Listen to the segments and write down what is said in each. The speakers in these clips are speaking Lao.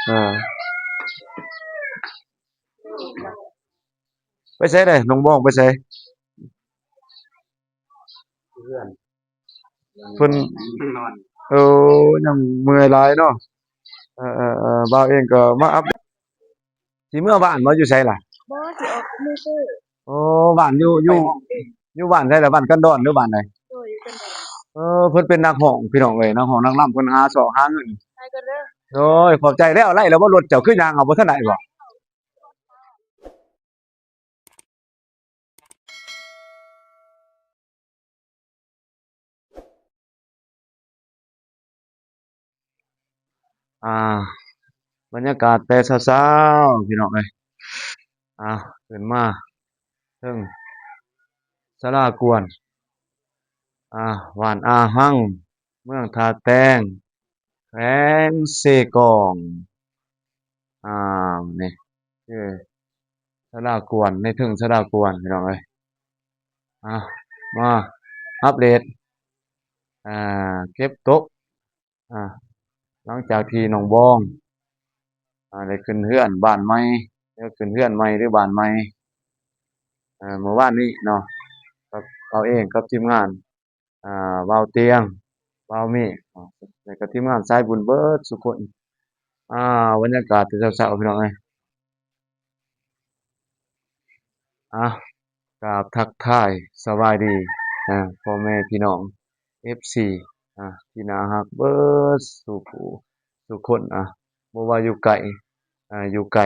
ເອີ ໄປໃສເດ້ ນ້ອງບອງໄປໃສ? ເຮືອນ ເພິ່ນ ນອນ ໂອ້ ຍັງເມື່ອຍຫຼາຍເນາະ. ເອີໆໆ ບ່າວເອງກໍມາອັບ ຊິເມືອບ້ານບໍ່? ຢູ່ໃສລະ? ບໍ່ ຊິອອກມື້ຊື່. ໂອ້ ບ້ານຢູ່ ຢູ່ ຢູ່ບ້ານໃດລະ? ບ້ານກັນດອນ ຫຼືບ້ານໃດ? ໂດຍ ຢູ່ກັນດອນ. ເອີ ເພິ່ນເປັນນັກຮ້ອງ ພີ່ນ້ອງເອີຍ ນັກຮ້ອງນັກລຳ ເພິ່ນຫາຊອກຫາເງິນ. ໄປກ່ອນເດີ. ໂດຍ ຂອບໃຈ. ແລ້ວ ໄດ້ແລ້ວບໍ່? ລົດເຈົ້າຄືຍ່າງເອົາ ບໍ່ທັນໄດ້ບໍ່? ອ່າ ບັນຍາກາດແຕ່ເຊົ້າໆ ພີ່ນ້ອງເອີຍ. ອ່າ ຂຶ້ນມາເທິງສາລາກວນ ອ່າ ບ້ານອາຮັງ ເມືອງທ່າແຕງ ແຂວງເຊກອງ. ອ່າ ນີ້ຄືສາລາກວນ ໃນເທິງສາລາກວນ ພີ່ນ້ອງເອີຍ. ອ່າ ມາອັບເດດ ອ່າ ເກັບຕົກ ອ່າ ຫຼັງຈາກທີ່ນ້ອງບອງ ອ່າ ໄດ້ຂຶ້ນເຮືອນບ້ານໃໝ່ ຫຼືຂຶ້ນເຮືອນໃໝ່ ຫຼືບ້ານໃໝ່. ເອີ ມື້ວານນີ້ເນາະ ກັບເຮົາເອງກັບທີມງານ ອ່າ ບ່າວຕຽງ ບ່າວມີ ແລ້ວກໍທີມງານສາຍບຸນເບິດສູ່ຄົນ. ອ່າ ບັນຍາກາດແຕ່ເຊົ້າໆ ພີ່ນ້ອງເອີຍ. ອ່າ ກາບທັກທາຍສະບາຍດີ ອ່າ ພໍ່ແມ່ພີ່ນ້ອງ ເອັຟຊີ ອ່າ ທີ່ໜ້າຮັກເບິດສູ່ຜູ້ສູ່ຄົນ ອ່າ ບໍ່ວ່າຢູ່ໃກ້ ອ່າ ຢູ່ໄກ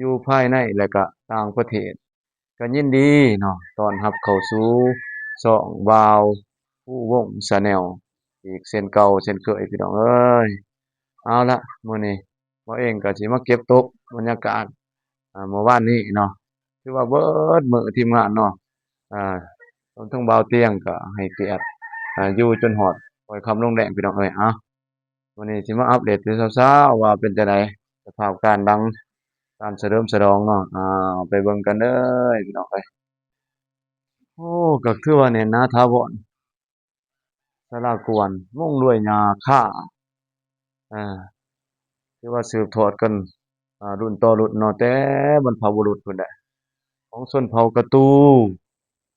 ຢູ່ພາຍໃນ ແລະກະຕ່າງປະເທດ. ກໍຍິນດີເນາະ ຕ້ອນຮັບເຂົ້າສູ່ຊ່ອງບ່າວພູວົງ Channel ອີກເຊັ່ນເກົ່າເຊັ່ນເຄີຍ ພີ່ນ້ອງເອີຍ. ເອົາລະ ມື້ນີ້ບ່າວເອງກໍຊິມາເກັບຕົກບັນຍາກາດ ອ່າ ເມື່ອວານນີ້ເນາະ ຖືວ່າເບິດມື້ທີມງານເນາະ ອ່າ ລວມທັງບ່າວຕຽງກໍໃຫ້ກຽດ ອ່າ ຢູ່ຈົນຮອດຄ່ອຍຄ່ຳລົງແລງ ພີ່ນ້ອງເອີຍ. ເອົາ ມື້ນີ້ຊິມາອັບເດດແຕ່ເຊົ້າໆ ວ່າເປັນຈັ່ງໃດ ສະພາບການຫຼັງການສະເຫຼີມສະຫຼອງເນາະ. ອ່າ ໄປເບິ່ງກັນເດີ ພີ່ນ້ອງເອີຍ. ໂອ້ ກໍຖືວ່າແໜ້ນໜາຖາວອນ ສາລາກວນມຸງດ້ວຍຫຍ້າຄາ ເອີ ຖືວ່າສືບທອດກັນ ອ່າ ລຸ້ນຕໍ່ລຸ້ນເນາະ ແຕ່ບັນພະບຸລຸດພຸ້ນແຫຼະ ຂອງຊົນເຜົ່າກະຕູ.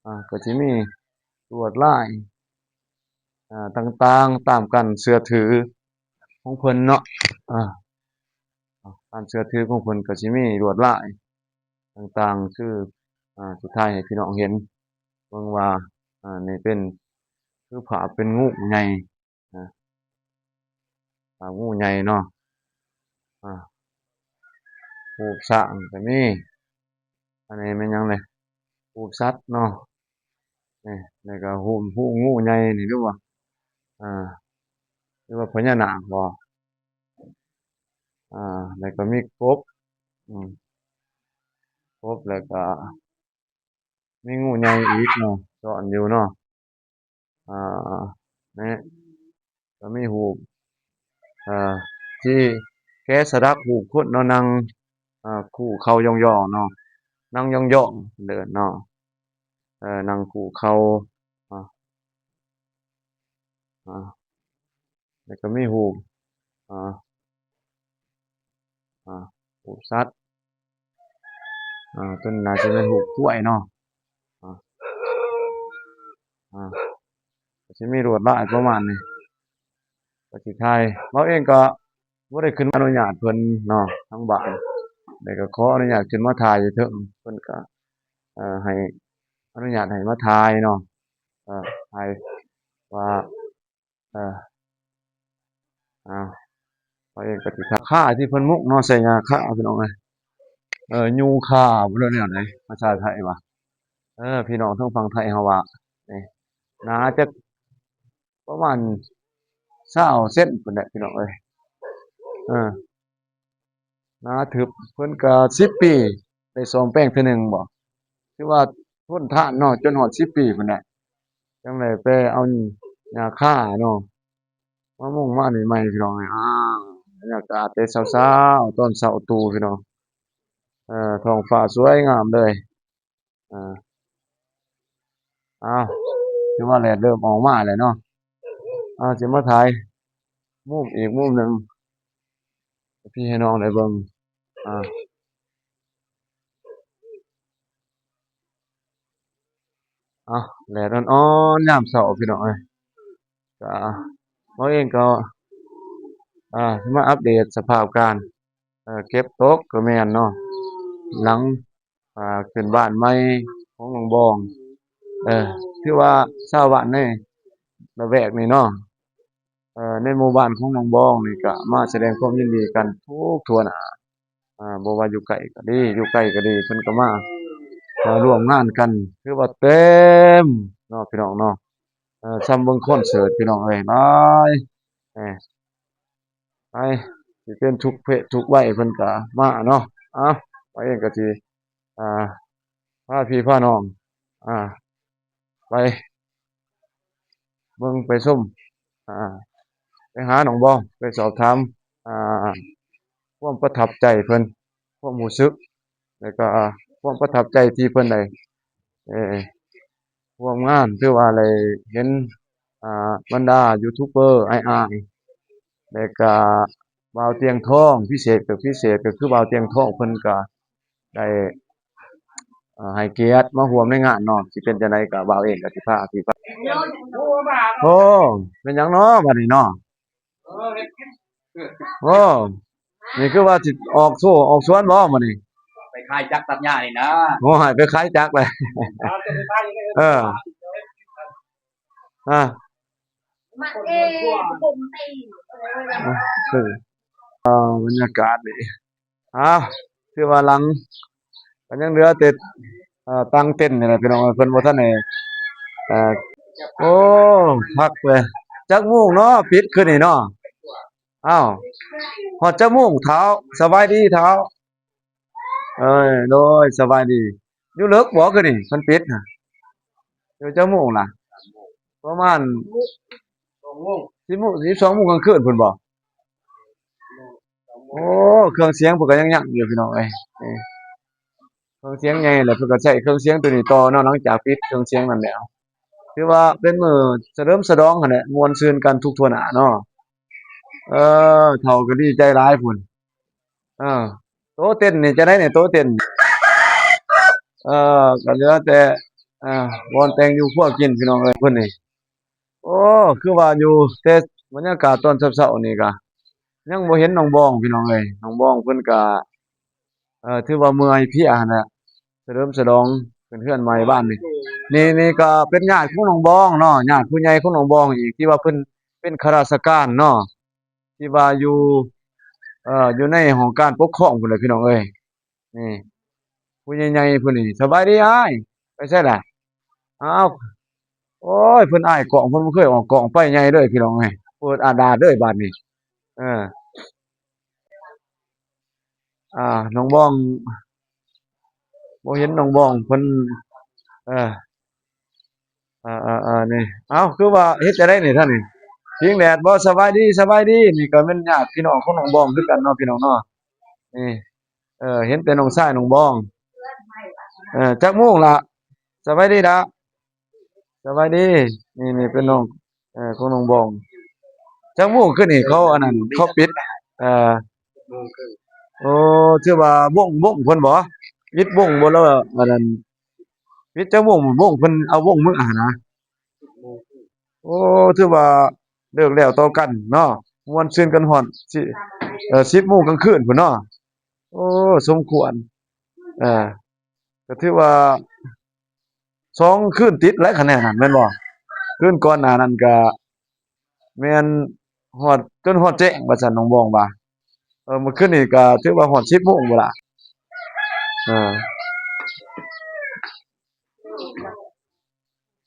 ອ່າ ກໍຊິມີລວດລາຍ ອ່າ ຕ່າງໆ ຕາມການເຊື່ອຖືຂອງເພິ່ນເນາະ. ອ່າ ການເຊື່ອຖືຂອງເພິ່ນກໍຊິມີລວດລາຍຕ່າງໆ ຄື ອ່າ ຊິຖ່າຍໃຫ້ພີ່ນ້ອງເຫັນເບິ່ງວ່າ ອ່າ ນີ້ເປັນ ຄືພາບເປັນງູໃຫຍ່ ອ່າ ພາບງູໃຫຍ່ເນາະ. ອ່າ ຮູບຊ້າງກໍມີ. ອັນນີ້ແມ່ນຫຍັງນີ້? ຮູບສັດເນາະ. ນີ້ ແລ້ວກໍຮູບ ຮູບງູໃຫຍ່ນີ້ ຫຼືວ່າ ອ່າ ຫຼືວ່າພະຍານາກບໍ? ອ່າ ແລ້ວກໍມີກົບ ອືມ ກົບ ແລ້ວກໍມີງູໃຫຍ່ອີກເນາະ ຊ້ອນຢູ່ເນາະ. ອ່າ ນີ້ກໍມີຮູບ ເອີ ທີ່ແກະສະຫຼັກຮູບຄົນເນາະ ນັ່ງ ອ່າ ຄູ່ເຂົ່າຢ່ອງໆເນາະ ນັ່ງຢ່ອງໆ ເດີນເນາະ ເອີ ນັ່ງຄູ່ເຂົ່າ ອ່າ ອ່າ ແລ້ວກໍມີຮູບ ອ່າ ອ່າ ຮູບສັດ ອ່າ ຕົວນີ້ໜ້າຈະແມ່ນຮູບຄວາຍເນາະ. ອ່າ ອ່າ ກໍຊິມີລວດລາຍປະມານນີ້ ກໍຊິຖ່າຍ ເຮົາເອງກໍບໍ່ໄດ້ຂຶ້ນມາອະນຸຍາດເພິ່ນເນາະ ທາງບ້ານ ແລ້ວກໍຂໍອະນຸຍາດຂຶ້ນມາຖ່າຍຢູ່ເທິງ ເພິ່ນກໍ ເອີ ໃຫ້ອະນຸຍາດໃຫ້ມາຖ່າຍເນາະ ເອີ ຖ່າຍວ່າ ເອີ ອ້າວ ຂ້ອຍເອງກໍຊິຄາທີ່ເພິ່ນມຸງເນາະ ໃສ່ຫຍ້າຄາ ພີ່ນ້ອງເອີຍ. ເອີ ຢູຄາບໍ່ ຫຼືແນວໃດ ພາສາໄທວ່າ ເອີ ພີ່ນ້ອງທາງຝັ່ງໄທເຮົາວ່າ ນີ້ ໜາຈັກປະມານຊາວເຊັນພຸ້ນແຫຼະ ພີ່ນ້ອງເອີຍ. ເອີ ໜາທຶບ ເພິ່ນກໍສິບປີໄດ້ສ້ອມແປງເທື່ອໜຶ່ງບໍ ຖືວ່າທົນທານເນາະ ຈົນຮອດສິບປີພຸ້ນແຫຼະ ຈັ່ງໄດ້ໄປເອົາຫຍ້າຄາເນາະ ມາມຸງມານີ້ໃໝ່ ພີ່ນ້ອງເອີຍ. ອ້າວ ບັນຍາກາດແຕ່ເຊົ້າໆ ຕອນເຊົ້າຕູ່ ພີ່ນ້ອງ ເອີ ທ້ອງຟ້າສວຍງາມເລີຍ. ເອີ ອ້າວ ຖືວ່າແດດເລີ່ມອອກມາແລ້ວເນາະ. ເອົາ ຊິມາຖ່າຍມຸມອີກມຸມໜຶ່ງໃຫ້ ພີ່ໃຫ້ນ້ອງໄດ້ເບິ່ງ. ອ່າ ເອົາ ແດດອ່ອນໆ ຍາມເຊົ້າພີ່ນ້ອງເອີຍ. ກະ ເຮົາເອງກໍ ອ່າ ຊິມາອັບເດດສະພາບການ ເອີ ເກັບຕົກກໍແມ່ນເນາະ ຫຼັງ ອ່າ ຂຶ້ນບ້ານໃໝ່ຂອງນ້ອງບອງ. ເອີ ຖືວ່າຊາວບ້ານໃນລະແວກນີ້ເນາະ ເອີ ໃນໝູ່ບ້ານຂອງນ້ອງບອງນີ້ກະມາສະແດງຄວາມຍິນດີກັນທຸກທົ່ວໜ້າ. ອ່າ ບໍ່ວ່າຢູ່ໃກ້ກໍດີ ຢູ່ໄກກໍດີ ເພິ່ນກໍມາ ເອີ ຮ່ວມງານກັນ ຖືວ່າເຕັມເນາະພີ່ນ້ອງເນາະ. ເອີ ຊ່ຳເບິ່ງຄອນເສີດພີ່ນ້ອງເອີຍ ຫຼາຍ ເອີ ຫຼາຍ ຊິເປັນທຸກເພດທຸກໄວເພິ່ນກໍມາເນາະ. ເອົາ ຂ້ອຍເອງກໍຊິ ອ່າ ພາພີ່ພານ້ອງ ອ່າ ໄປເບິ່ງໄປຊົມ ອ່າ ໄປຫານ້ອງບອງ ໄປສອບຖາມ ອ່າ ຄວາມປະທັບໃຈເພິ່ນ ຄວາມຮູ້ສຶກ ແລ້ວກໍຄວາມປະທັບໃຈທີ່ເພິ່ນໄດ້ ເອີ ຮ່ວມງານ ຖືວ່າໄດ້ເຫັນ ອ່າ ບັນດາຢູທູບເບີອ້າຍໆ ແລ້ວກໍບ່າວຕຽງທອງ ພິເສດກໍພິເສດ ກໍຄືບ່າວຕຽງທອງ ເພິ່ນກໍໄດ້ ເອີ ໃຫ້ກຽດມາຮ່ວມໃນງານເນາະ. ຊິເປັນຈັ່ງໃດກໍບ່າວເອງກໍຊິພາພີ່ພາ ໂອ້ ແມ່ນຫຍັງເນາະບັດນີ້ເນາະ? ໂອ້ ນີ້ຄືວ່າຊິອອກໂຊອອກສວນບໍ່ມື້ນີ້? ໄປຂາຍຈັກຕັດຫຍ້ານີ້ນະ. ໂອ້ຍ ໄປຂາຍຈັກເລີຍ ເອີ ອ່າ ມາເອ ຜົມຕີ ເອີ ເອີ ບັນຍາກາດນີ້ ອ້າວ ຖືວ່າຫຼັງກໍຍັງເຫຼືອແຕ່ ເອີ ຕັ້ງເຕັນນີ້ແຫຼະພີ່ນ້ອງເອີຍ ເພິ່ນບໍ່ທັນໄດ້ ເອີ ໂອ້ ຄັກເລີຍ. ຈັກໂມງເນາະປິດຄືນນີ້ເນາະ? ອ້າວ ຮອດຈັກໂມງທ້າວ? ສະບາຍດີທ້າວ. ເອີຍ ໂດຍ ສະບາຍດີ. ຢູ່ເລິກບໍ່ຄືນນີ້ເພິ່ນປິດນະ? ຢູ່ຈັກໂມງລະ? ປະມານສອງໂມງ ສິບໂມງ ສິບສອງໂມງກາງຄືນພຸ້ນບໍ່? ໂອ້ ເຄື່ອງສຽງເພິ່ນກໍຍັງຍັງຢູ່ພີ່ນ້ອງເອີຍ. ເອີ ເຄື່ອງສຽງໃຫຍ່ແຫຼະ ເພິ່ນກໍໃຊ້ເຄື່ອງສຽງໂຕນີ້ຕໍ່ເນາະ ຫຼັງຈາກປິດເຄື່ອງສຽງນັ້ນແລ້ວ. ຖືວ່າເປັນມື້ສະເຫຼີມສະຫຼອງຫັ້ນແຫຼະ ມ່ວນຊື່ນກັນທຸກທົ່ວໜ້າເນາະ. ເອີ ເຖົ້າກໍດີໃຈຫຼາຍພຸ້ນ. ເອີ ໂຕເຕັ້ນນີ້ຈັ່ງໃດນີ້ ໂຕເຕັ້ນ? ເອີ ກໍເຫຼືອແຕ່ ອ່າ ບ່ອນແຕ່ງຢູ່ຄົວກິນພີ່ນ້ອງເອີຍ ເພິ່ນນີ້. ໂອ້ ຄືວ່າຢູ່ແຕ່ບັນຍາກາດຕອນເຊົ້າໆນີ້ກະຍັງບໍ່ເຫັນນ້ອງບອງພີ່ນ້ອງເອີຍ. ນ້ອງບອງເພິ່ນກະ ເອີ ຖືວ່າເມື່ອຍເພຍຫັ້ນແຫຼະ ສະເຫຼີມສະຫຼອງຂຶ້ນເຮືອນໃໝ່ບ້ານນີ້. ນີ້ ນີ້ກະເປັນຍາດຂອງນ້ອງບອງເນາະ ຍາດຜູ້ໃຫຍ່ຂອງນ້ອງບອງອີກ ທີ່ວ່າເພິ່ນເປັນຂ້າລາຊະການເນາະ ທີ່ວ່າຢູ່ ເອີ ຢູ່ໃນຫ້ອງການປົກຄອງພຸ້ນແຫຼະພີ່ນ້ອງເອີຍ. ນີ້ ຜູ້ໃຫຍ່ໆຜູ້ນີ້. ສະບາຍດີອ້າຍ ໄປໃສລະ? ອ້າວ ໂອ້ຍ ເພິ່ນອາຍກ້ອງ ເພິ່ນບໍ່ເຄີຍອອກກ້ອງ ໄປໃຫຍ່ເລີຍພີ່ນ້ອງເອີຍ ເປີດອາດາດເລີຍບາດນີ້. ເອີ ອ່າ ນ້ອງບອງ ບໍ່ເຫັນນ້ອງບອງເພິ່ນ ເອີ ອ່າໆໆ ນີ້ ເອົ້າ ຄືວ່າເຮັດຈັ່ງໃດນີ້ທ່ານນີ້ ພິງແດດບໍ່? ສະບາຍດີ ສະບາຍດີ. ນີ້ກໍແມ່ນຍາດພີ່ນ້ອງຂອງນ້ອງບອງຄືກັນເນາະ ພີ່ນ້ອງເນາະ. ນີ້ ເອີ ເຫັນແຕ່ນ້ອງຊາຍນ້ອງບອງ. ເອີ ຈັກໂມງລະ? ສະບາຍດີລະ ສະບາຍດີ. ນີ້ ນີ້ເປັນນ້ອງ ເອີ ຂອງນ້ອງບອງ. ຈັກໂມງຄືນນີ້ເຂົາອັນນັ້ນ ເຂົາປິດ? ເອີ ໂມງເຄິ່ງ. ໂອ້ ຖືວ່າວົງ ວົງເພິ່ນບໍ່? ປິດວົງບໍ່? ແລ້ວອັນນັ້ນ ປິດຈັກໂມງ? ວົງເພິ່ນເອົາວົງມື້ຫັ້ນນະ. ໂອ້ ຖືວ່າເລີກແລ້ວຕໍ່ກັນເນາະ ມ່ວນຊື່ນກັນຮອດ ເອີ ສິບໂມງກາງຄືນພຸ້ນເນາະ. ໂອ້ ສົມຄວນ ເອີ ກໍຖືວ່າສອງຄືນຕິດແລ້ວ ຄະແນນນັ້ນແມ່ນບໍ່? ຄືນກ່ອນໜ້ານັ້ນກໍແມ່ນຮອດ ຈົນຮອດແຈ້ງວ່າຊັ້ນ ນ້ອງບອງວ່າ. ເອີ ມື້ຄືນນີ້ກໍຖືວ່າຮອດສິບໂມງພຸ້ນລະ. ເອີ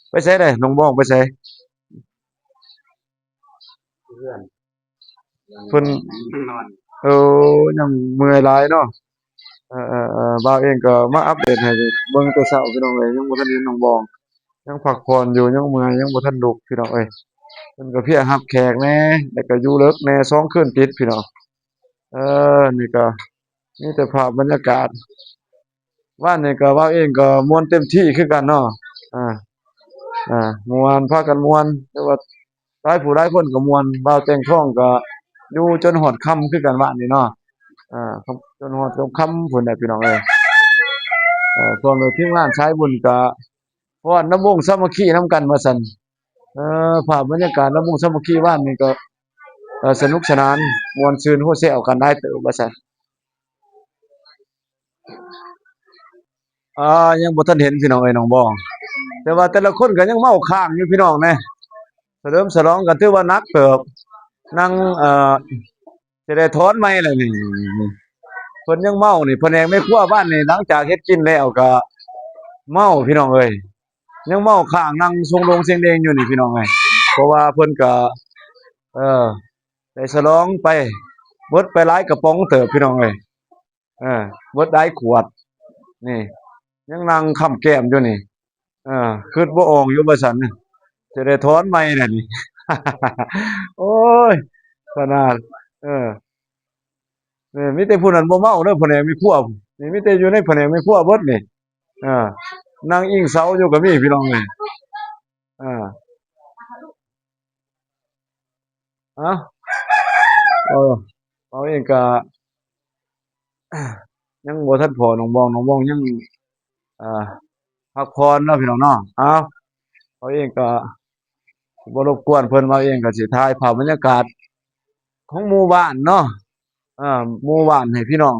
ໄປໃສເດ້ ນ້ອງບອງ ໄປໃສ? ເພື່ອນ ເພິ່ນນອນ. ໂອ້ ຍັງເມື່ອຍຫຼາຍເນາະ. ເອີໆໆ ບ່າວເອງກໍມາອັບເດດໃຫ້ເບິ່ງແຕ່ເຊົ້າພີ່ນ້ອງເອີຍ ຍັງບໍ່ທັນເຫັນນ້ອງບອງ ຍັງພັກຜ່ອນຢູ່ ຍັງເມື່ອຍ ຍັງບໍ່ທັນລຸກພີ່ນ້ອງເອີຍ. ເພິ່ນກໍເພຍຮັບແຂກແດ່ ແລ້ວກໍຢູ່ເລິກແດ່ ສອງຄືນຕິດພີ່ນ້ອງ. ເອີ ນີ້ກໍມີແຕ່ພາບບັນຍາກາດ ວານນີ້ກໍ ບ່າວເອງກໍມ່ວນເຕັມທີ່ຄືກັນເນາະ. ອ່າ ອ່າ ມ່ວນ ພາກັນມ່ວນ ແຕ່ວ່າຫຼາຍຜູ້ຫຼາຍຄົນກໍມ່ວນ ບ່າວແຕງທອງກໍຢູ່ຈົນຮອດຄ່ຳຄືກັນວານນີ້ເນາະ. ອ່າ ຈົນຮອດດອນຄຳພຸ້ນແຫຼະພີ່ນ້ອງເອີຍ. ເອີ ພວກທີມງານສາຍບຸນກະຟ້ອນລຳວົງສາມັກຄີນຳກັນວ່າຊັ້ນ. ເອີ ພາບບັນຍາກາດລຳວົງສາມັກຄີວານນີ້ກໍ ເອີ ສະໜຸກສະໜານມ່ວນຊື່ນຫົວແຊວກັນຫຼາຍເຕີບວ່າຊັ້ນ. ອ່າ ຍັງບໍ່ທັນເຫັນພີ່ນ້ອງເອີຍ ນ້ອງບອງ ແຕ່ວ່າແຕ່ລະຄົນກໍຍັງເມົາຄ້າງຢູ່ພີ່ນ້ອງເອີຍ. ສະເຫຼີມສະຫຼອງກັນຖືວ່າໜັກເຕີບ. ນາງ ເອີ ຊິໄດ້ຖອນໄມ້ແລ້ວນີ້ ເພິ່ນຍັງເມົານີ້. ພະແນກແມ່ຄົວບ້ານນີ້ ຫຼັງຈາກເຮັດກິນແລ້ວກໍເມົາພີ່ນ້ອງເອີຍ ຍັງເມົາຄ້າງນັ່ງຊົງໂດງຊຽງເດງຢູ່ນີ້ພີ່ນ້ອງເອີຍ. ເພາະວ່າເພິ່ນກໍ ເອີ ໄດ້ສະຫຼອງໄປ ເບິດໄປຫຼາຍກະປ໋ອງເຕີບພີ່ນ້ອງເອີຍ. ເອີ ເບິດຫຼາຍຂວດນີ້ ຍັງນັ່ງຄ້ຳແກ້ມຢູ່ນີ້. ເອີ ຄຶດບໍ່ອອກຢູ່ວ່າຊັ້ນ ຊິໄດ້ຖອນໄມ້ແລ້ວນີ້. ໂອ້ຍ ຂະໜາດ ເອີ ນີ້ມີແຕ່ຜູ້ນັ້ນບໍ່ເມົາເດີ ພະແນກແມ່ຄົວນີ້ ມີແຕ່ຢູ່ໃນພະແນກແມ່ຄົວເບິດນີ້. ເອີ ນັ່ງອີງເສົາຢູ່ກໍມີພີ່ນ້ອງເອີຍ. ເອີ ເອົ້າ ເອີ ເຮົາເອງກະຍັງບໍ່ທັນພໍນ້ອງບອງ ນ້ອງບອງຍັງ ເອີ ພັກຜ່ອນເນາະພີ່ນ້ອງເນາະ. ເອົາ ເຮົາເອງກະບໍ່ລົບກວນເພິ່ນ ເຮົາເອງກະຊິຖ່າຍພາບບັນຍາກາດຂອງໝູ່ບ້ານເນາະ ເອີ ໝູ່ບ້ານໃຫ້ພີ່ນ້ອງ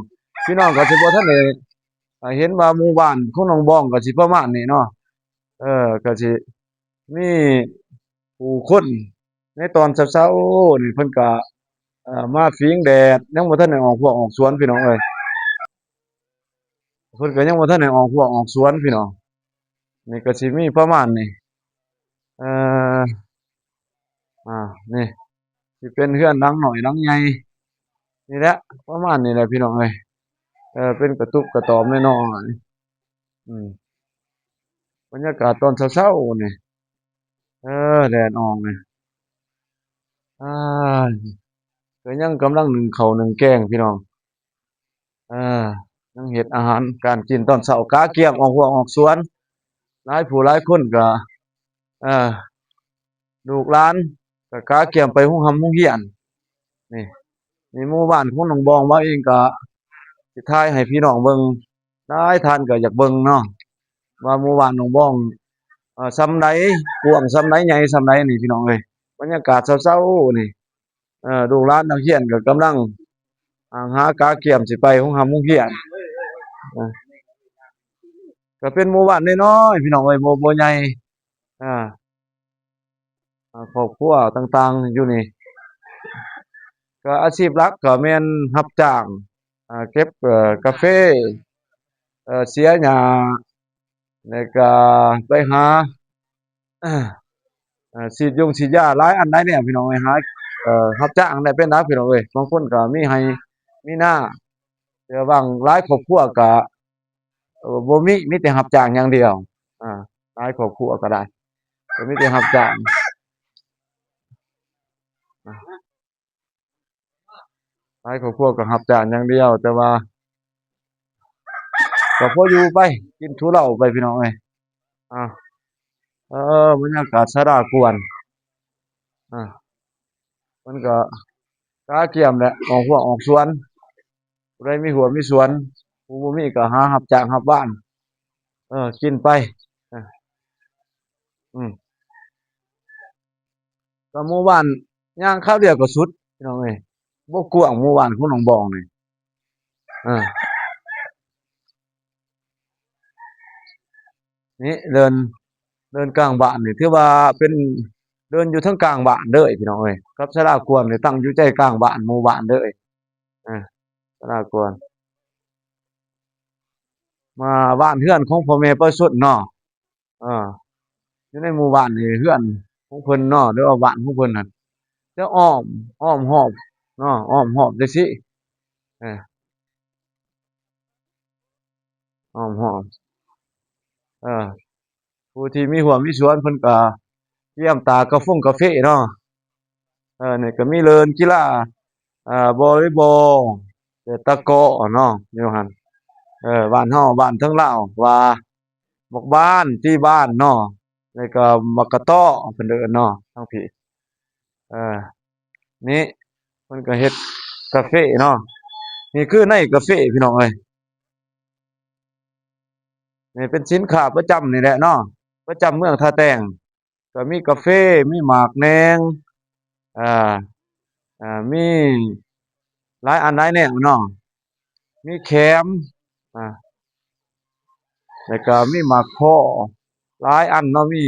ພີ່ນ້ອງກະຊິບໍ່ທັນໄດ້ ເຫັນວ່າໝູ່ບ້ານຂອງນ້ອງບອງກະຊິປະມານນີ້ເນາະ. ເອີ ກະຊິ ມີຜູ້ຄົນໃນຕອນເຊົ້າໆນີ້ ເພິ່ນກະ ເອີ ມາຝີງແດດ ຍັງບໍ່ທັນໄດ້ອອກຮົ້ວອອກສວນພີ່ນ້ອງເອີຍ ເພິ່ນກະຍັງບໍ່ທັນໄດ້ອອກຮົ້ວອອກສວນພີ່ນ້ອງ. ນີ້ກະຊິມີປະມານນີ້ ເອີ ອ່າ ນີ້ຊິເປັນເຮືອນຫຼັງນ້ອຍຫຼັງໃຫຍ່ນີ້ແຫຼະ ປະມານນີ້ແຫຼະພີ່ນ້ອງເອີຍ. ເອີ ເປັນກະຕຸບກະຕອມນ້ອຍໆ ອືມ ບັນຍາກາດຕອນເຊົ້າໆນີ້ ເອີ ແດດອອກນີ້ ອາ ກໍຍັງກຳລັງໜຶ້ງເຂົ້າໜຶ້ງແກງພີ່ນ້ອງ. ເອີ ຍັງເຮັດອາຫານການກິນຕອນເຊົ້າ ກະກຽມອອກຮົ້ວອອກສວນ ຫຼາຍຜູ້ຫຼາຍຄົນກໍ ເອີ ລູກຫຼານກໍກະກຽມໄປໂຮງຮ່ຳໂຮງຮຽນ. ນີ້ ນີ້ໝູ່ບ້ານຂອງນ້ອງບອງ ເຮົາເອງກໍຊິຖ່າຍໃຫ້ພີ່ນ້ອງເບິ່ງ ຫຼາຍທ່ານກໍຢາກເບິ່ງເນາະ ວ່າໝູ່ບ້ານໜອງບອງ ເອີ ສ່ຳໃດ ກວ້າງສ່ຳໃດ ໃຫຍ່ສ່ຳໃດນີ້ພີ່ນ້ອງເອີຍ. ບັນຍາກາດເຊົ້າໆນີ້ ເອີ ລູກຫຼານນັກຮຽນກໍກຳລັງ ອ່າ ຫາກະກຽມຊິໄປໂຮງຮ່ຳໂຮງຮຽນ ເອີ ກໍເປັນໝູ່ບ້ານນ້ອຍໆ ພີ່ນ້ອງເອີຍ ບໍ່ ບໍ່ໃຫຍ່ ອ່າ ອ່າ ຄອບຄົວຕ່າງໆຢູ່ນີ້ ກໍອາຊີບຫຼັກກໍແມ່ນຮັບຈ້າງ ອ່າ ເກັບ ເອີ ກາເຟ ເອີ ເສຍຫຍ້າ ແລ້ວກໍໄປຫາ ເອີ ສີດຢົງສີດຢາ ຫຼາຍອັນຫຼາຍແນວ ພີ່ນ້ອງເອີຍ. ຫາ ເອີ ຮັບຈ້າງໄດ້ເປັນຫຼັກ ພີ່ນ້ອງເອີຍ. ບາງຄົນກໍມີໄຮ່ມີນາ ແຕ່ບາງຫຼາຍຄອບຄົວກໍ ເອີ ບໍ່ມີ ມີແຕ່ຮັບຈ້າງຢ່າງດຽວ. ອ່າ ຫຼາຍຄອບຄົວກໍໄດ້ ກໍມີແຕ່ຮັບຈ້າງ ຫຼາຍຄອບຄົວກໍຮັບຈ້າງຢ່າງດຽວ ແຕ່ວ່າກໍພໍຢູ່ໄປ ກິນທຸເລົາໄປ ພີ່ນ້ອງເອີຍ. ອ່າ ເອີ ບັນຍາກາດສາລາກວນ ອ່າ ມັນກໍກະກຽມແຫຼະ ອອກຮົ້ວອອກສວນ. ຜູ້ໃດມີຮົ້ວມີສວນ ຜູ້ບໍ່ມີກໍຫາຮັບຈ້າງຮັບວານ ເອີ ກິນໄປ ເອີ ອືມ ກໍໝູ່ບ້ານຍ່າງຄາວດຽວກໍສຸດ ພີ່ນ້ອງເອີຍ. ບໍ່ກວ້າງໝູ່ບ້ານຂອງໜອງບອງນີ້ ເອີ ນີ້ເດີ່ນ ເດີ່ນກາງບ້ານນີ້ ຖືວ່າເປັນເດີ່ນຢູ່ທາງກາງບ້ານເລີຍ ພີ່ນ້ອງເອີຍ. ກັບສາລາກວນນີ້ຕັ້ງຢູ່ໃຈກາງບ້ານ ໝູ່ບ້ານເລີຍ ເອີ ສາລາກວນ ມາບ້ານເຮືອນຂອງພໍ່ແມ່ປະຊາຊົນເນາະ ເອີ ຢູ່ໃນໝູ່ບ້ານນີ້ ເຮືອນຂອງເພິ່ນເນາະ ຫຼືວ່າບ້ານຂອງເພິ່ນຫັ້ນ ຈະອ້ອມ ອ້ອມຮອບເນາະ ອ້ອມຮອບຈັ່ງຊີ້ ເອີ ອ້ອມຮອບ ເອີ ຜູ້ທີ່ມີຮົ້ວມີສວນເພິ່ນກໍກຽມຕາກກາຟົງກາເຟເນາະ. ເອີ ນີ້ກໍມີເລີນກິລາ ເອີ ວໍລີບອລ ແລະ ຕະກໍເນາະ ຢູ່ຫັ້ນ. ເອີ ບ້ານເຮົາ ບ້ານເທິງລາວວ່າ ບັກບານ ຕີບານເນາະ ແລ້ວກໍບັກກະຕໍ້ ເພິ່ນເອີ້ນເນາະ ທາງພີ້. ເອີ ນີ້ເພິ່ນກໍເຮັດກາເຟເນາະ ນີ້ຄືໃນກາເຟພີ່ນ້ອງເອີຍ. ນີ້ເປັນສິນຄ້າປະຈຳນີ້ແຫຼະເນາະ ປະຈຳເມືອງທ່າແຕງ. ກໍມີກາເຟ ມີໝາກແໜງ ເອີ ເອີ ມີຫຼາຍອັນຫຼາຍແນວເນາະ ມີແຂມ ອາ ແລ້ວກໍມີໝາກຄໍ້ ຫຼາຍອັນເນາະ ມີ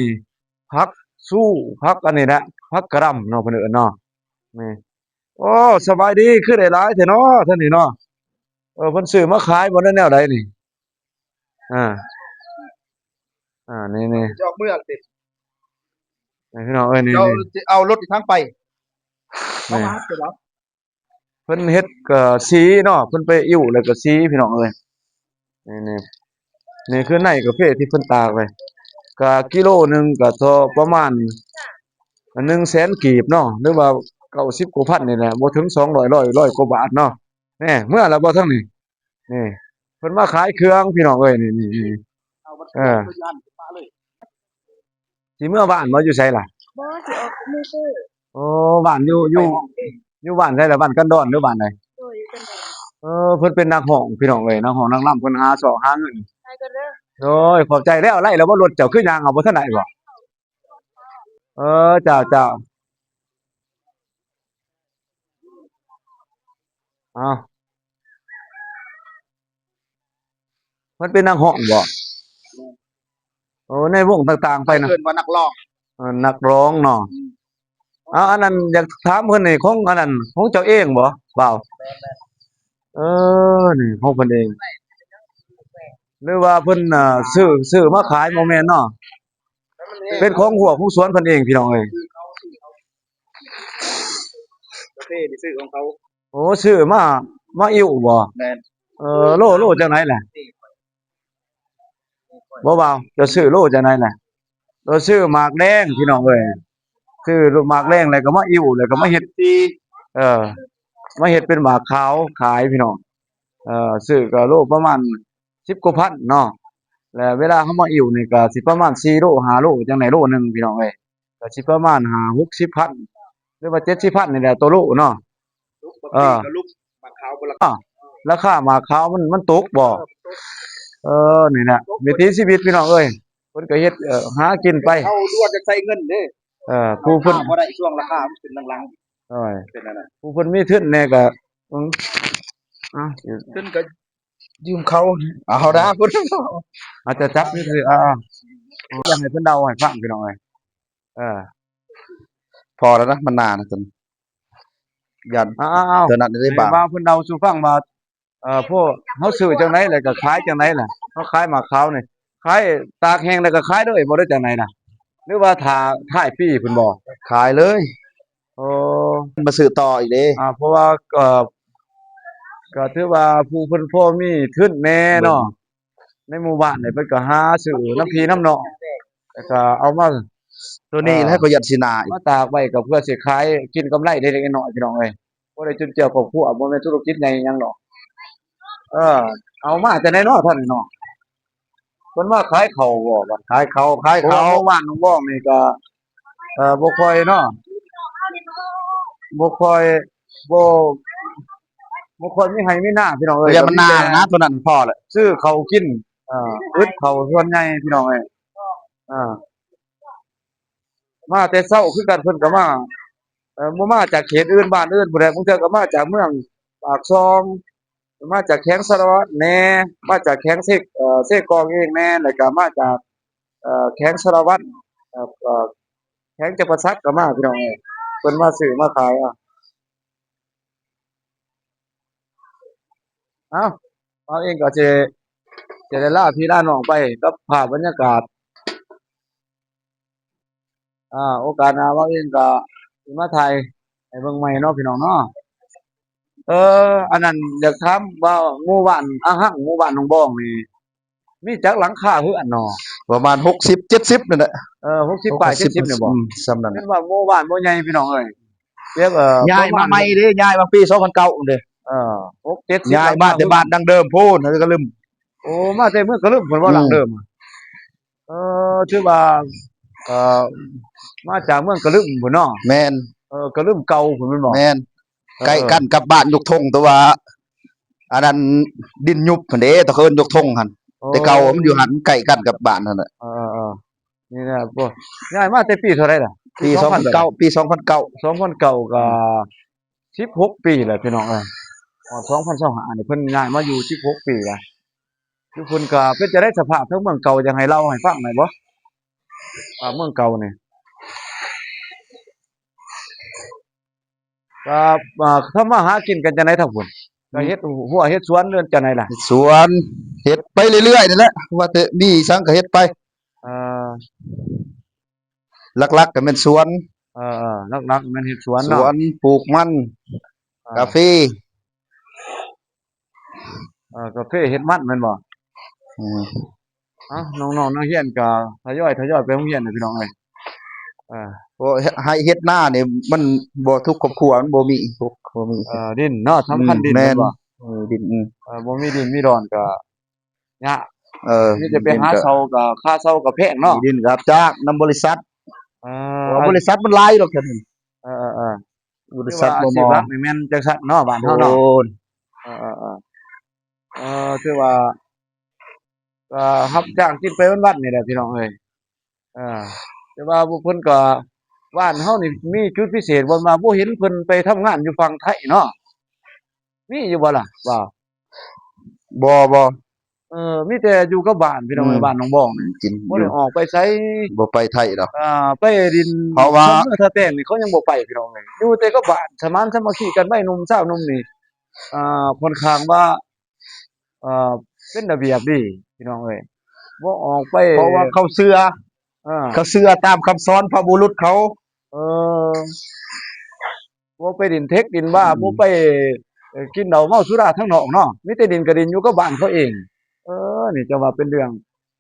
ຜັກຊູ ຜັກອັນນີ້ແຫຼະ ຜັກກະຫຼ່ຳເນາະ ເພິ່ນເອີ້ນເນາະ. ນີ້ ໂອ້ ສະບາຍດີ ຄືໄດ້ຫຼາຍແທ້ເນາະທ່ານນີ້ເນາະ. ເອີ ເພິ່ນຊື້ມາຂາຍບໍ່ ຫຼືແນວໃດນີ້? ອາ ອາ ນີ້ໆ ຈອກເມືອງຕິ ນີ້ພີ່ນ້ອງເອີຍ ນີ້ ເຈົ້າຊິເອົາລົດຢູ່ທາງໄປ ນີ້ ເອົາມາເອົາ ເພິ່ນເຮັດກໍສີເນາະ ເພິ່ນໄປອິ້ວແລ້ວກໍສີພີ່ນ້ອງເອີຍ. ນີ້ໆ ນີ້ຄືໃນກາເຟທີ່ເພິ່ນຕາກໄວ້ ກໍກິໂລໜຶ່ງກໍເທົ່າປະມານໜຶ່ງແສນກີບເນາະ ຫຼືວ່າເກົ້າສິບກວ່າພັນນີ້ແຫຼະ ບໍ່ເຖິງສອງຮ້ອຍ ຮ້ອຍ ຮ້ອຍກວ່າບາດເນາະ. ແນ່ ເມືອແລ້ວບໍ່ທາງນີ້? ນີ້ ເພິ່ນມາຂາຍເຄື່ອງພີ່ນ້ອງເອີຍ ນີ້ໆ ເອີ ຊິເມືອບ້ານບໍ່? ຢູ່ໃສລະ? ບໍ່ ຊິອອກມື້ຊື້. ໂອ້ ບ້ານຢູ່ ຢູ່ ຢູ່ບ້ານໃດລະ? ບ້ານກັນດອນ ຫຼືບ້ານໃດ? ໂດຍ ຢູ່ກັນດອນ. ເອີ ເພິ່ນເປັນນັກຮ້ອງພີ່ນ້ອງເອີຍ ນັກຮ້ອງນັກລຳ ເພິ່ນຫາຊອກຫາເງິນ. ໄປກ່ອນເດີ. ໂດຍ ຂອບໃຈແລ້ວ. ໄລ່ແລ້ວບໍ່? ລົດເຈົ້າຄືຍ່າງເອົາ ບໍ່ທັນໄດ້ບໍ່? ເອີ ເຈົ້າ ເຈົ້າ ເອົາ ມັນເປັນນັກຮ້ອງບໍ່? ໂອ້ ໃນວົງຕ່າງໆໄປນະ ເອີ້ນວ່ານັກຮ້ອງ. ເອີ ນັກຮ້ອງເນາະ. ອືມ ເອົາ ອັນນັ້ນຢາກຖາມເພິ່ນນີ້ ຂອງອັນນັ້ນຂອງເຈົ້າເອງບໍ່ບ່າວ? ແມ່ນໆ. ເອີ ນີ້ຂອງເພິ່ນເອງ ຫຼືວ່າເພິ່ນ ເອີ ຊື້ ຊື້ມາຂາຍ? ບໍ່ແມ່ນເນາະ ເປັນຂອງຮົ້ວຂອງສວນເພິ່ນເອງພີ່ນ້ອງເອີຍ. ກາເຟນີ້ຊື້ຂອງເຂົາ. ໂອ້ ຊື້ມາ ມາອິ້ວບໍ່? ແມ່ນ. ເອີ ໂລ ໂລຈັ່ງໃດລະ? ບໍ່ບ່າວ ເຈົ້າຊື້ໂລຈັ່ງໃດລະ? ເອີ ຊື້ໝາກແດງພີ່ນ້ອງເອີຍ ຊື້ໝາກແດງ ແລ້ວກໍມາອິ້ວ ແລ້ວກໍມາເຮັດ ເອີ ມາເຮັດເປັນໝາກຂາວຂາຍພີ່ນ້ອງ. ເອີ ຊື້ກໍໂລປະມານສິບກວ່າພັນເນາະ ແລ້ວເວລາເຮົາມາອິ້ວນີ້ກໍຊິປະມານສີ່ໂລ ຫ້າໂລ ຈັ່ງໃດໂລໜຶ່ງພີ່ນ້ອງເອີຍ. ກໍຊິປະມານຫ້າຫົກສິບພັນ ຫຼືວ່າເຈັດສິບພັນນີ້ແຫຼະຕໍ່ໂລເນາະ. ເອີ ໝາກຂາວບໍ່ລາຄາ ລາຄາໝາກຂາວມັນ ມັນຕົກບໍ່? ເອີ ນີ້ນະ ວິຖີຊີວິດພີ່ນ້ອງເອີຍ ເພິ່ນກໍເຮັດ ເອີ ຫາກິນໄປ. ເຮົາລວດຈະໃຊ້ເງິນເດ້. ເອີ ຜູ້ເພິ່ນບໍ່ໄດ້ ຊ່ວງລາຄາມັນຂຶ້ນຫຼັງໆ. ໂອ້ຍ ເປັນອັນນັ້ນ ຜູ້ເພິ່ນມີທຶນແດ່ກໍ ອືມ ເອົາ ເພິ່ນກໍ ຢືມເຂົາ ເອົາດາ ອາດຈະຈັບຊື່ໆ ເອົາໆ ຢາກໃຫ້ເພິ່ນເລົ່າໃຫ້ຟັງພີ່ນ້ອງເອີຍ. ເອີ ພໍແລ້ວນະ ມັນໜ້ານະ ຈົນຢ້ານ ເອົາໆ ຕົວນັ້ນໄດ້ບາງ ໃຫ້ວ່າເພິ່ນເລົ່າສູ່ຟັງວ່າ ເອີ ພວກເຮົາຊື້ຈັ່ງໃດ ແລ້ວກໍຂາຍຈັ່ງໃດລະ? ເຮົາຂາຍໝາກຂາວນີ້ ຂາຍຕາກແຫ້ງແລ້ວກໍຂາຍເລີຍບໍ່ ຫຼືຈັ່ງໃດນະ? ຫຼືວ່າຖ້າທ້າຍປີພຸ້ນບໍ່? ຂາຍເລີຍ. ໂອ້ ມາຊື້ຕໍ່ອີກເດ້. ອາ ເພາະວ່າ ເອີ ກໍຖືວ່າຜູ້ເພິ່ນພໍມີທຶນແດ່ເນາະ ໃນໝູ່ບ້ານນີ້ເພິ່ນກໍຫາຊື້ນຳພີ່ນຳນ້ອງ ແລ້ວກໍເອົາມາ ໂຕນີ້ແຫຼະ ເອີ ກໍຢ້ານຊິໜ້າອີກ ມາຕາກໄວ້ກໍເພື່ອຊິຂາຍກິນກຳໄລເລັກໆນ້ອຍໆ ພີ່ນ້ອງເອີຍ. ບໍ່ໄດ້ຈຸນເຈືອຄອບຄົວ ບໍ່ແມ່ນທຸລະກິດໃຫຍ່ຫຍັງດອກ. ເອີ ເອົາມາຈາກໃດເນາະທ່ານນີ້ເນາະ? ເພິ່ນມາຂາຍເຂົ້າບໍ່? ຂາຍເຂົ້າ ຂາຍເຂົ້າ. ເພາະວ່າໝູ່ບ້ານໜອງບອງນີ້ກໍ ເອີ ບໍ່ຄ່ອຍເນາະ ບໍ່ຄ່ອຍ ບໍ່ ບໍ່ຄ່ອຍມີໄຮ່ມີນາພີ່ນ້ອງເອີຍ. ແຕ່ມັນນານະ ໂຕນັ້ນພໍແຫຼະ ຊື້ເຂົ້າກິນ ເອີ ອຶດເຂົ້າສ່ວນໃຫຍ່ພີ່ນ້ອງເອີຍ. ເອີ ມາແຕ່ເຊົ້າຄືກັນ ເພິ່ນກໍມາ ເອີ ບໍ່ມາຈາກເຂດອື່ນ ບ້ານອື່ນພຸ້ນແຫຼະ ບາງເທື່ອກໍມາຈາກເມືອງປາກຊ່ອງ ມາຈາກແຂວງສາລະວັນແດ່ ມາຈາກແຂວງເຊ ເອີ ເຊກອງເອງແດ່ ແລ້ວກໍມາຈາກ ເອີ ແຂວງສາລະວັນ ເອີ ແຂວງຈຳປາສັກກໍມາ ພີ່ນ້ອງເອີຍ ເພິ່ນມາຊື້ມາຂາຍ. ເອົາ ເຮົາເອງກໍຈະ ຈະໄດ້ລາພີ່ລານ້ອງໄປກັບພາບບັນຍາກາດ. ອາ ໂອກາດໜ້າເຮົາເອງກໍຊິມາຖ່າຍໃຫ້ເບິ່ງໃໝ່ເນາະ ພີ່ນ້ອງເນາະ. ເອີ ອັນນັ້ນຢາກຖາມວ່າໝູ່ບ້ານອາຮັງ ໝູ່ບ້ານໜອງບອງນີ້ ມີຈັກຫຼັງຄາເຮືອນເນາະ? ປະມານຫົກສິບເຈັດສິບນີ້ແຫຼະ. ເອີ ຫົກສິບປາຍເຈັດສິບນີ້ບໍ? ອືມ ສ່ຳນັ້ນແຫຼະ. ເຫັນວ່າໝູ່ບ້ານບໍ່ໃຫຍ່ ພີ່ນ້ອງເອີຍ. ເອີ ຍ້າຍມາໃໝ່ເດ້ ຍ້າຍມາປີສອງພັນເກົ້າພຸ້ນເດ້. ເອີ ຫົກເຈັດສິບ ຍ້າຍມາແຕ່ບ້ານດັ່ງເດີມພຸ້ນ ກະລຶມ. ໂອ້ ມາແຕ່ເມືອງກະລຶມພຸ້ນບໍ່? ອືມ ຫຼັງເດີມ. ເອີ ຖືວ່າ ເອີ ມາຈາກເມືອງກະລຶມພຸ້ນເນາະ. ແມ່ນ. ເອີ ກະລຶມເກົ່າພຸ້ນແມ່ນບໍ່? ແມ່ນ. ເອີ ໃກ້ກັນກັບບ້ານຍົກທົງ ແຕ່ວ່າ ອັນນັ້ນດິນຍຸບຫັ້ນເດ້ ຕະເຄີນຍົກທົງຫັ້ນ ໂອ້ ແຕ່ເກົ່າມັນຢູ່ຫັ້ນ ມັນໃກ້ກັນກັບບ້ານຫັ້ນແຫຼະ. ເອີໆໆ ນີ້ນະ ໂອ້ ຍ້າຍມາແຕ່ປີເທົ່າໃດລະ? ປີ ປີສອງພັນເກົ້າ ສອງພັນເກົ້າ ປີສອງພັນເກົ້າ ສອງພັນເກົ້າ ກໍ ອືມ ສິບຫົກປີແລ້ວພີ່ນ້ອງເອີຍ. ຮອດສອງພັນຊາວຫ້ານີ້ເພິ່ນຍ້າຍມາຢູ່ສິບຫົກປີແລ້ວ. ຢູ່ພຸ້ນກໍເປັນຈັ່ງໃດສະພາບທາງເມືອງເກົ່າ ຢາກໃຫ້ເລົ່າໃຫ້ຟັງໄດ້ບໍ່? ວ່າເມືອງເກົ່ານີ້ ກໍ ອ່າ ທຳມາຫາກິນກັນຈັ່ງໃດທາງພຸ້ນ? ກໍເຮັດຮົ້ວເຮັດສວນ ຫຼືຈັ່ງໃດລະ? ເຮັດສວນ ເຮັດໄປເລື້ອຍໆນີ້ແຫຼະ ວ່າແຕ່ມີຫຍັງກໍເຮັດໄປ. ເອີ ຫຼັກໆກໍແມ່ນສວນ ເອີໆ ຫຼັກໆແມ່ນເຮັດສວນເນາະ ສວນ ປູກມັນ ເອີ ກາເຟ ເອີ ກາເຟເຮັດມັນແມ່ນບໍ່? ອືມ ເອົ້າ ນ້ອງໆ ນັກຮຽນກໍທະຍອຍ ທະຍອຍໄປໂຮງຮຽນແຫຼະພີ່ນ້ອງເອີຍ. ເອີ ເພາະໃຫ້ເຮັດນານີ້ມັນບໍ່ທຸກຄອບຄົວ ມັນບໍ່ມີ ບໍ່ມີ ເອີ ດິນເນາະ ສຳຄັນ ອືມ ດິນ ແມ່ນ ແມ່ນບໍ່? ເອີ ດິນ ອືມ ເອີ ບໍ່ມີດິນມີດອນກໍຍາກ ເອີ ມີແຕ່ໄປຫາເຊົ່າກໍ ຄ່າເຊົ່າກໍແພງເນາະ ດິນກໍຮັບຈ້າງນຳບໍລິສັດ ເອີ ເພາະວ່າບໍລິສັດມັນຫຼາຍຢູ່ດອກແຖວນີ້ ເອີໆໆ ບໍລິສັດ ຄືວ່າອາຊີບຫຼັກນີ້ແມ່ນຈັ່ງຊັ້ນເນາະ ບ້ານເຮົາເນາະ ໂອ້ ເອີໆໆ ເອີ ຖືວ່າ ກໍຮັບຈ້າງກິນໄປວັນໆນີ້ແຫຼະພີ່ນ້ອງເອີຍ. ເອີ ແຕ່ວ່າພວກເພິ່ນກໍ ບ້ານເຮົານີ້ມີຈຸດພິເສດ ບ່ອນວ່າບໍ່ເຫັນເພິ່ນໄປທຳງານຢູ່ຝັ່ງໄທເນາະ ມີຢູ່ບໍ່ລະບ່າວ? ບໍ່ ບໍ່ ເອີ ມີແຕ່ຢູ່ກັບບ້ານພີ່ນ້ອງເອີຍ ອືມ ບ້ານໜອງບອງນີ້ ກິນ ບໍ່ໄດ້ອອກໄປໃສ ບໍ່ໄປໄທດອກ ອ່າ ໄປດິນ ເພາະວ່າເມືອງທ່າແຕງນີ້ເຂົາຍັງບໍ່ໄປພີ່ນ້ອງເອີຍ ຢູ່ແຕ່ກັບບ້ານ ສະໝານສາມັກຄີກັນ ໄວໜຸ່ມຊາວໜຸ່ມນີ້ ອ່າ ຂ້ອນຂ້າງວ່າ ເອີ ເປັນລະບຽບດີພີ່ນ້ອງເອີຍ ບໍ່ອອກໄປ ເພາະວ່າເຂົາເຊື່ອ ເອີ ເຂົາເຊື່ອຕາມຄຳສອນພະບຸລຸດເຂົາ ເອີ ບໍ່ໄປຫຼິ້ນເທັກຫຼິ້ນບາ ອືມ ບໍ່ໄປ ເອີ ກິນເຫຼົ້າເມົາສຸລາທາງນອກເນາະ ມີແຕ່ຫຼິ້ນກໍຫຼິ້ນຢູ່ກັບບ້ານເຂົາເອງ. ເອີ ນີ້ຈະວ່າເປັນເລື່ອງ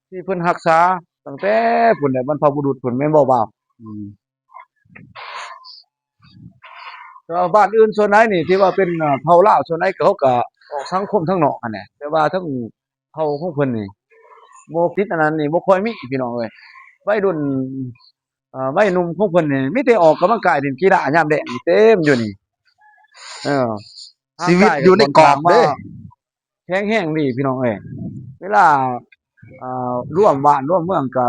ທີ່ເພິ່ນຮັກສາຕັ້ງແຕ່ພຸ້ນແຫຼະ ບັນພະບຸລຸດພຸ້ນ ແມ່ນບໍ່ບ່າວ? ອືມ ແຕ່ວ່າບ້ານອື່ນສ່ວນໃຫຍ່ນີ້ ທີ່ວ່າເປັນ ເອີ ເຜົ່າລາວ ສ່ວນໃຫຍ່ເຂົາກໍອອກສັງຄົມທາງນອກຫັ້ນແຫຼະ ແຕ່ວ່າທາງເຜົ່າຂອງເພິ່ນນີ້ ບໍ່ຕິດອັນນັ້ນນີ້ ບໍ່ຄ່ອຍມີພີ່ນ້ອງເອີຍ ໄວລຸ້ນ ເອີ ໄວໜຸ່ມຂອງເພິ່ນນີ້ ມີແຕ່ອອກກຳລັງກາຍ ຫຼິ້ນກິລາຍາມແລງນີ້ ເຕັມຢູ່ນີ້ ເອີ ຊີວິດຢູ່ໃນກອບເດ້ ແຂງແຮງດີພີ່ນ້ອງເອີຍ ເວລາ ເອີ ລວມບ້ານລວມເມືອງກໍ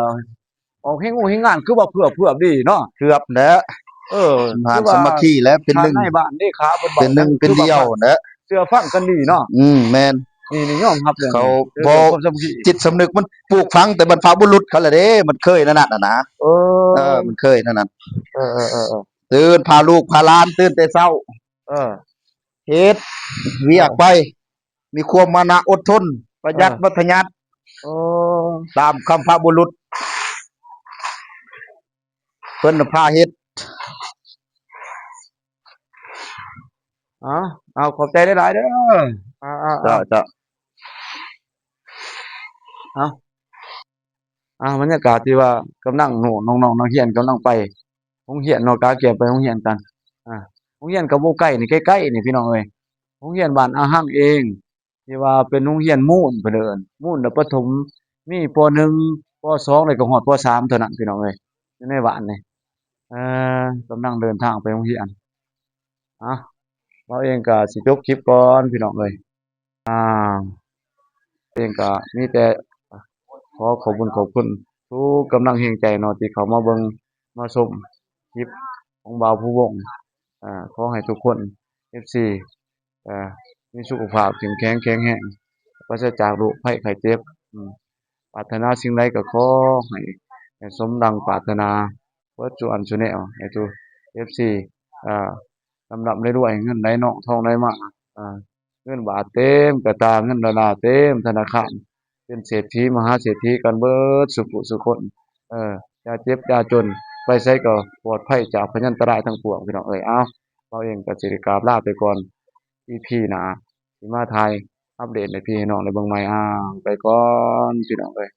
ອອກແຮງງານ ຄືວ່າເພື່ອ ເພື່ອດີເນາະ ເກືອບແຫຼະ ເອີ ສາມັກຄີແຫຼະ ເປັນໜຶ່ງ ໃນບ້ານເດ້ ເປັນໜຶ່ງເປັນດຽວແຫຼະ ເຊື່ອຟັງກັນດີເນາະ ອືມ ແມ່ນ ນີ້ ນີ້ຍອມຮັບເລື່ອງ ເຂົາ ເລື່ອງຄວາມສາມັກຄີ ຈິດສຳນຶກມັນປູກຝັງແຕ່ບັນພະບຸລຸດເຂົາແຫຼະເດ້ ມັນເຄີຍແນວນັ້ນນະ ເອີ ເອີ ມັນເຄີຍແນວນັ້ນ ເອີໆໆ ຕື່ນ ພາລູກພາຫຼານຕື່ນແຕ່ເຊົ້າ ເອີ ເຮັດວຽກໄປ ມີຄວາມມານະອົດທົນ ປະຢັດ ເອີ ມັດທະຍັດ ໂອ້ ຕາມຄຳພະບຸລຸດ ເພິ່ນພາເຮັດ ເອົາ ເອົາ ຂອບໃຈຫຼາຍໆເດີ ເອົາ ເອົາ ເຈົ້າ ເຈົ້າ ເອົາ ອ່າ ບັນຍາກາດທີ່ວ່າກຳລັງ ໂອ້ ນ້ອງໆ ນັກຮຽນກຳລັງໄປໂຮງຮຽນເນາະ ກະກຽມໄປໂຮງຮຽນກັນ ອ່າ ໂຮງຮຽນກໍບໍ່ໄກນີ້ ໃກ້ໆ ນີ້ພີ່ນ້ອງເອີຍ ໂຮງຮຽນບ້ານອາຮັງເອງ ທີ່ວ່າເປັນໂຮງຮຽນມູນ ເພິ່ນເອີ້ນມູນ ແລະ ປະຖົມ ມີ ປໍໜຶ່ງ ປໍສອງ ແລ້ວກໍຮອດ ປໍສາມ ເທົ່ານັ້ນພີ່ນ້ອງເອີຍ ຢູ່ໃນບ້ານນີ້ ເອີ ກຳລັງເດີນທາງໄປໂຮງຮຽນ ອ່າ ເຮົາເອງກໍຊິຈົບຄລິບກ່ອນພີ່ນ້ອງເອີຍ ອ່າ ເອງກໍມີແຕ່ຂໍຂອບບຸນຂອບຄຸນທຸກກຳລັງແຮງໃຈເນາະ ທີ່ເຂົ້າມາເບິ່ງມາຊົມຄລິບຂອງບ່າວພູວົງ ອ່າ ຂໍໃຫ້ທຸກຄົນ ເອັຟຊີ ອ່າ ມີສຸຂະພາບເຂັ້ມແຂງແຂງແຮງ ປາສະຈາກໂລກໄພໄຂ້ເຈັບ ອືມ ປາດຖະໜາສິ່ງໃດກໍຂໍໃຫ້ ໃຫ້ສົມດັ່ງປາດຖະໜາ ເບິດສູ່ອັນສູ່ແນວ ໃຫ້ທຸກ ເອັຟຊີ ອ່າ ລ່ຳໆລວຍໆ ເງິນໄຫຼນອງທອງໄຫຼມາ ອ່າ ເງິນບາດເຕັມກະຕ່າ ເງິນໂດລາເຕັມທະນາຄານ ເປັນເສດຖີມະຫາເສດຖີກັນເບິດສູ່ຜູ້ສູ່ຄົນ ເອີ ຢ່າເຈັບຢ່າຈົນ ໄປໃສກໍປອດໄພຈາກພະຍັນຕະລາຍທັງປວງ ພີ່ນ້ອງເອີຍ. ເອົາ ເຮົາເອງກໍຊິໄດ້ກາບລາໄປກ່ອນ ອີພີໜ້າຊິມາຖ່າຍອັບເດດໃຫ້ພີ່ໃຫ້ນ້ອງໄດ້ເບິ່ງໃໝ່. ອ້າວ ໄປກ່ອນ ພີ່ນ້ອງເອີຍ.